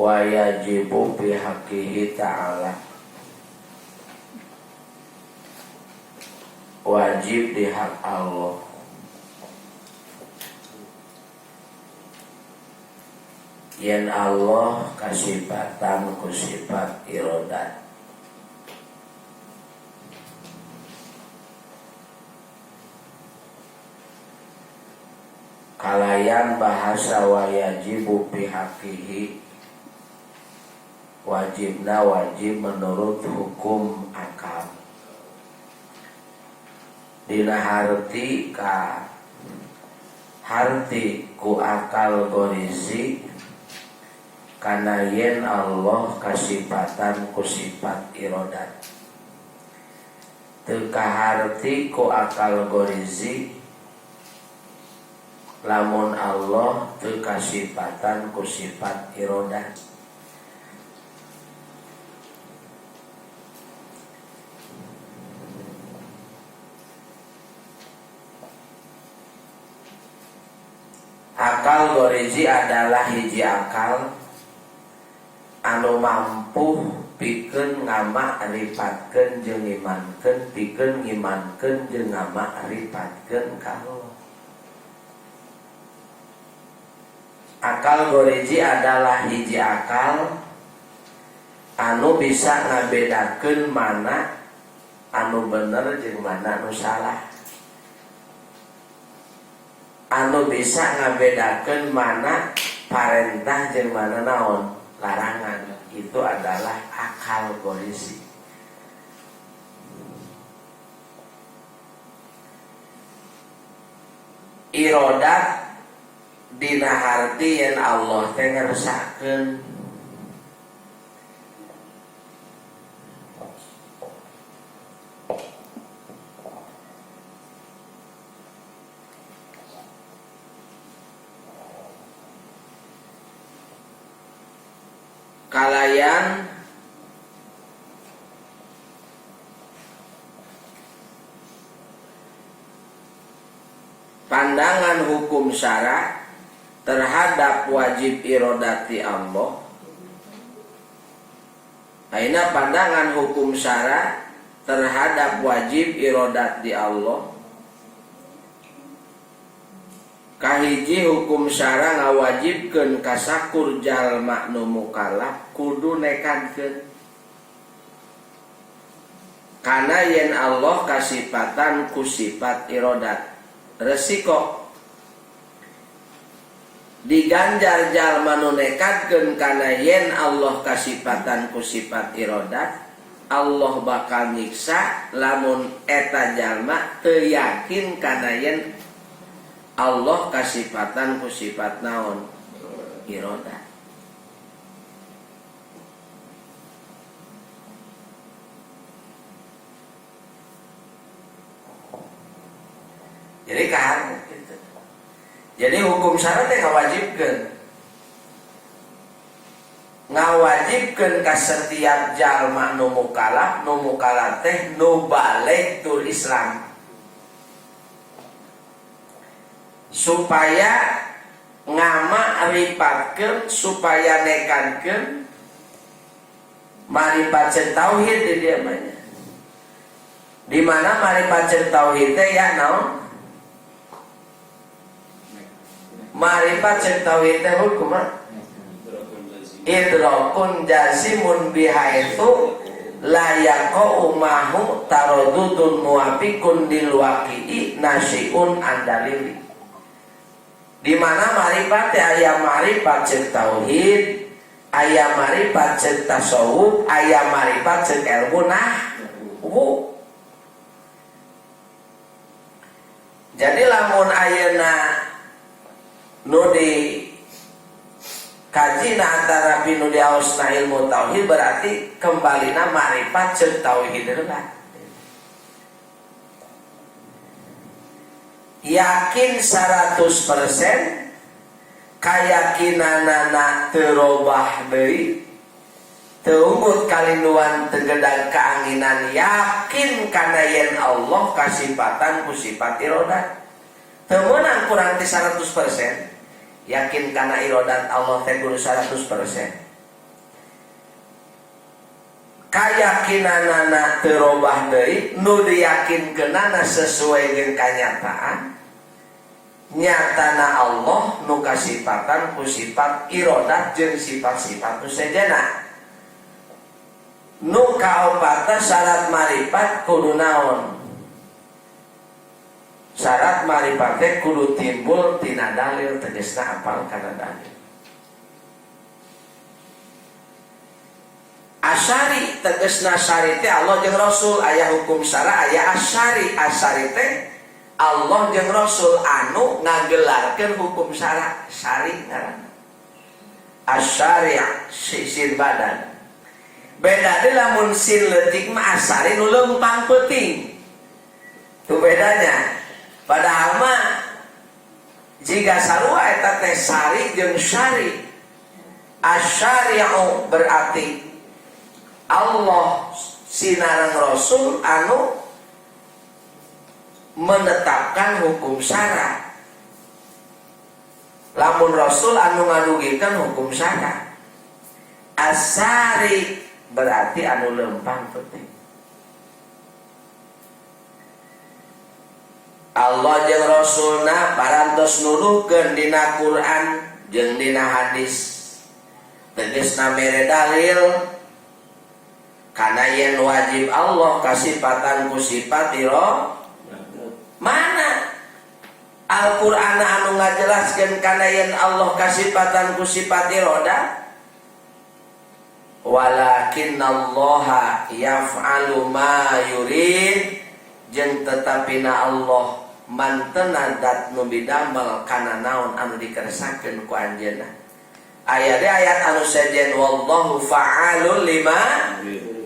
Wa yajibu bi haqqihi ta'ala, wajib di hak Allah. Yen Allah kasifatan ku sifat irodat. Kalayan bahasa wa yajibu bi haqqihi, wajibna wajib menurut hukum akal. Dina harti ka harti ku akal gorizi kana yen Allah kasifatan ku sifat irodat. Teu kaharti ku akal gorizi lamun Allah teu kasifatan ku sifat irodat. Akal gorizi adalah hiji akal anu mampu pikeun ngamakripatkeun jeung ngimankeun, pikeun ngimankeun jeung ngamakripatkeun ka Allah. Akal gorizi adalah hiji akal anu bisa ngabedakeun mana anu bener jeung mana anu salah, anu bisa ngabedakeun mana parentah jeung mana naon larangan. Itu adalah akal gorizi. Irodat dina harti yen Allah teh ngersakeun. Kalayan pandangan hukum syara terhadap wajib irodati Allah. Aina pandangan hukum syara terhadap wajib irodat di Allah. Kahiji hukum syara ngawajibkeun kasakur jalma nu mukallaf kudu nekadkeun kana yen Allah kasipatan ku sifat irodat. Resiko diganjar jalma nu nekadkeun kana yen Allah kasipatan ku sifat irodat, Allah bakal nyiksa lamun eta jalma teu yakin kana yen Allah kasipatan ku sifat naon irodat. Jadi kan gitu. Jadi hukum syara teh ngawajibkeun. Ngawajibkeun ka setiap jalma nu mukallaf, nu mukallaf teh nu balig tur Islam. Supaya ngamakripatkeun, supaya nekadkeun maripat tauhid di dieu mah. Di mana maripat tauhid teh ya naon? Maripat tauhid teh hukum idrakun jazimun bihaitsu la yaqa'u mahu taradudun muwafiqun lil waqi'i nasiun andalili. Di mana maripat teh aya maripat ceuk tauhid, aya maripat ceuk tasawuf, aya maripat ceuk ilmu nahwu. Jadi lamun ayeuna nu di kajina antara nu diaosna ilmu tauhid berarti kembalina maripat ceuk tauhid heula. Yakin 100% kayakinanana teu robah deui, teu unggut kalinduan teu keanginan, yakin kana yen Allah kasipatan ku sifat irodat. Teu meunang kurang ti 100% yakin kana irodat Allah teh kudu 100%. Kayakinanana teu robah deui, nu diyakinkeunana sesuai jeung kanyataan. Nyatana Allah nu kasipatan ku sifat irodat jeung sifat-sifat nu sejenna. Nu kaopatna syarat marifat kudu naon? Syarat marifat teh kudu timbul tina dalil, tegasna apal kana dalil. Asyari tegasna syari teh Allah jeung Rasul, aya hukum syara aya asyari. Asyari teh Allah jeung Rasul anu ngagelarkeun hukum syara, syari ngaranna. Asyari sin badan. Beda deui lamun sin leutik mah asyari nu leumpang peuting. Tuh bedanya. Padahal mah jika sarua eta teh sari jeung syari. Asyari'u berarti Allah sinareng Rasul anu menetapkan hukum syara. Lamun Rasul anu ngadugikeun hukum syara. Asari berarti anu lempang penting. Allah jeung Rasulna parantos nuduhkeun dina Quran jeung dina hadis. Tegasna mere dalil kana yen wajib Allah kasipatan ku sifat iro mana Al-Qur'an anu ngajelaskeun kana yen Allah kasipatan ku sifat iroda, walakinallaha yaf'alu ma yurid, jeung tetapina Allah mantena dat nu bidamel kana naon anu dikersakeun ku anjeunna. Aya deui ayat anu sejen wallahu fa'alul lima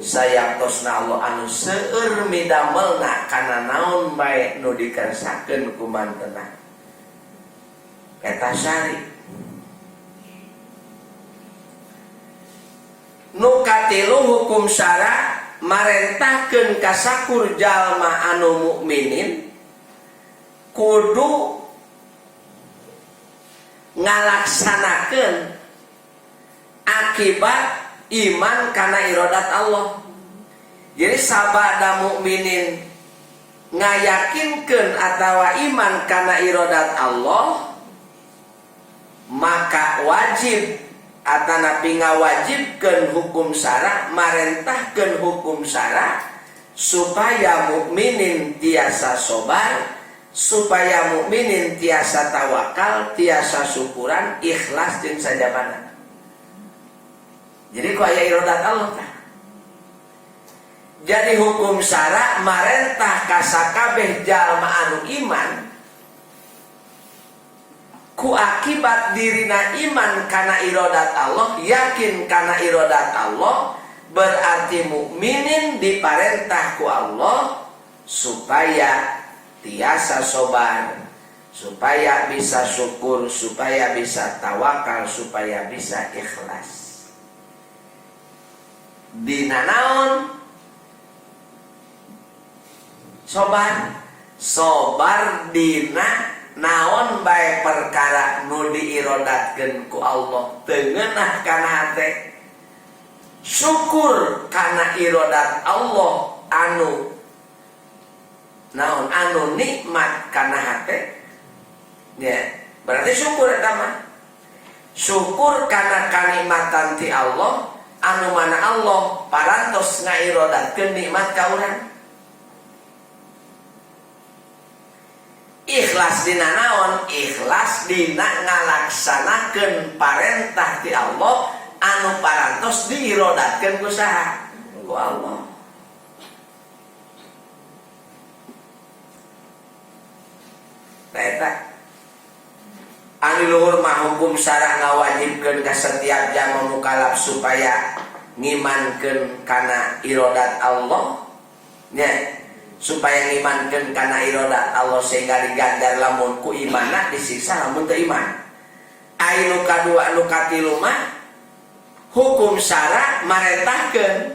sayaktosna Allah anu seueur midamelna kana naon bae nu dikersakeun ku mantena. Eta syari. Nu katilu hukum syara marentahkeun ka sakur jalma anu mukminin kudu ngalaksanakeun akibat iman kana irodat Allah. Jadi sabada mukminin ngayakinkeun atawa iman kana irodat Allah, maka wajib atanapi ngawajibkeun hukum syara, marentahkeun hukum syara supaya mukminin tiasa sobar, supaya mukminin tiasa tawakal, tiasa syukuran, ikhlas jeung sajabana. Jadi ku aya irodat Allah tah. Jadi hukum syara marentah ka sakabeh jalma anu iman ku akibat dirina iman kana irodat Allah, yakin kana irodat Allah, berarti mukminin diparentah ku Allah supaya tiasa sobar, supaya bisa syukur, supaya bisa tawakal, supaya bisa ikhlas. Dina naon? Sobar. Sobar dina naon bae perkara nu diirodatkeun ku Allah teu ngeunah kana hate. Syukur kana irodat Allah anu naon anu nikmat kana hate. Ya, berarti syukur eta mah. Syukur kana kanikmatan ti Allah anu mana Allah parantos ngairodatkeun nikmat ka urang. Ikhlas dina naon? Ikhlas dina ngalaksanakeun parentah ti Allah anu parantos diirodatkeun ku saha? Ku Allah. Nah, eta anu luhur mah hukum syara ngawajibkeun ka setiap jalma mukallaf supaya ngimankeun kana irodat Allah. Nya, supaya ngimankeun kana irodat Allah sehingga diganjar lamun ku imanna disiksa lamun teu iman. Ai nu kadua nu katilu mah hukum syara marentahkeun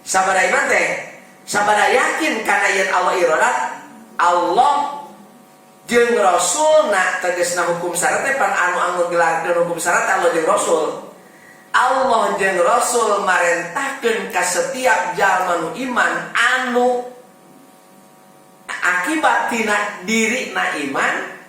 sabada iman teh, sabada yakin kana yen Allah irodat Allah jeung Rasulna, tegasna hukum syara teh pan anu anu gelarkeun hukum syara teh Allah jeung Rasul. Allah jeung Rasul marentahkeun ka setiap jalma nu iman, anu akibat tina diri na iman.